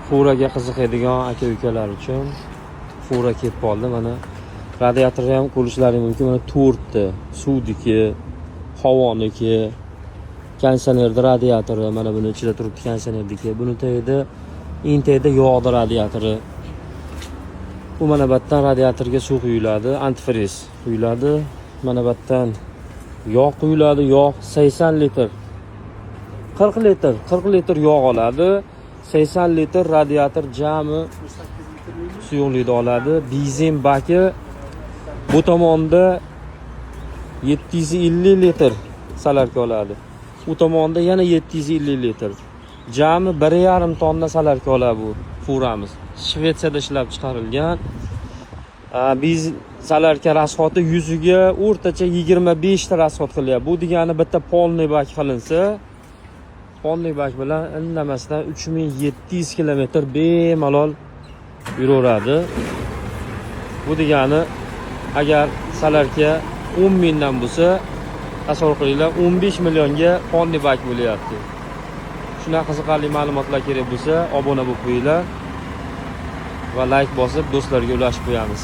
Furaga qiziqadigan aka ukalar uchun fura kelib qoldi. Mana, radiatorni ham ko'rishlari mumkin. Mana, to'rtta: suvniki, havoniki, konditsionerni radiatori. Mana buni ichida turibdi konditsionerniki. Buni tagida, eng tagida yog'ni radiatori. Bu mana bu yerdan radiatorga suv quyiladi, antifriz quyiladi. Mana bu yerdan yog' quyiladi. Yog' 80 litr, 40 litr, 40 litr yog' oladi, 80 litr radiator jami suyuqlikni oladi. Benzin baki bu tomonda 750 litr солярка oladi, u tomonda yana 750 litr, jami 1,5 tonna солярка oladi bu furamiz. Shvetsiyada ishlab chiqarilgan. Biz солярка расход i yuziga o'rtacha 25 ta расход qilyapti. Bu degani, bitta полный bak qilinsa, полный bak bilan indamasdan 3700 kilometr bemalol yuraveradi. Bu degani, agar солярка 10 mingdan bo'lsa, tasavvur qilinglar, 15 millionga полный bak bo'lyapti. Shunaqa qiziqarli ma'lumotlar kerak bo'lsa, obuna bo'lib qo'yinglar va layk bosib, do'stlarga ulashib qo'yamiz.